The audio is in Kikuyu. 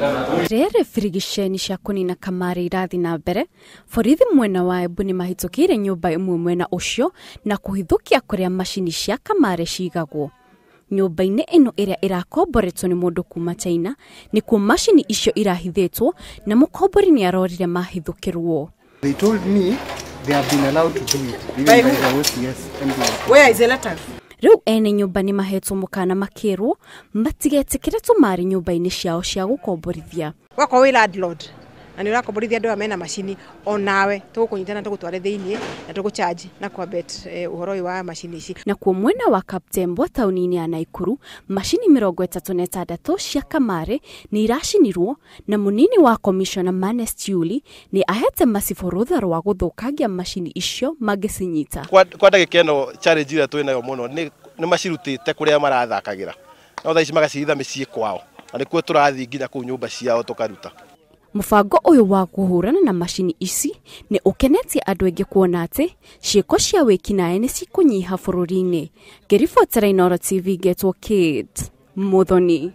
Rĩrĩ birigiceni cia kũnina kamarĩ irathiĩ na mbere, borithi mwena wa Embu nĩmahĩtũkĩire nyũmba ĩmwe mwena ũcio na kũhithũkia kũrĩa macini cia kamarĩ cigagwo. Nyũmba-inĩ ĩno ĩrĩa ĩrakomboretwo nĩ mũndũ kuma China nĩkuo macini icio irahithĩtwo na mũkombori nĩ arorire mahithũkĩrwo. They told me they have been allowed to do it, even By by who? the OCS MD. Where is the letter? Rĩu ene nyũmba nĩ mahetwo mũkana makĩrwo matigetĩkĩre tũmarĩ nyũmba-inĩ ciao cia gũkomborithia. Wakorwo wĩ landlord na nĩ ũrakomborithia andũ aya mena macini, onawe tũgũkũnyita na tũgũtware thĩiniĩ na tũgũcharge na kwambet ũhoro ũyũ wa macini ici. Nakuo mwena wa Kaptembwo taũni-inĩ ya Naikuru, macini 36 cia kamarĩ nĩ iracinirwo na mũnini wa komishona Manes Chiuli nĩ ahete macibũ rũtha rwa gũthũkangia macini icio mangĩcinyita. Kwa ndagĩka ĩno challenge ĩrĩa twĩ nayo mũno nĩ macirutĩte kũrĩa marathakagĩra, no thaa ici magacihitha mĩciĩ kwao, na nĩkuo tũrathiĩ nginya kũu nyũmba ciao tũkaruta. Mũbango ũyũ wa kũhũrana na macini ici nĩ ũkenetie andũ aingĩ kuona atĩ ciĩko cia wĩkinaĩ nĩ cikũnyiha bũrũri-inĩ. Ngĩribotera Inooro TV ngetwo Kate Muthoni.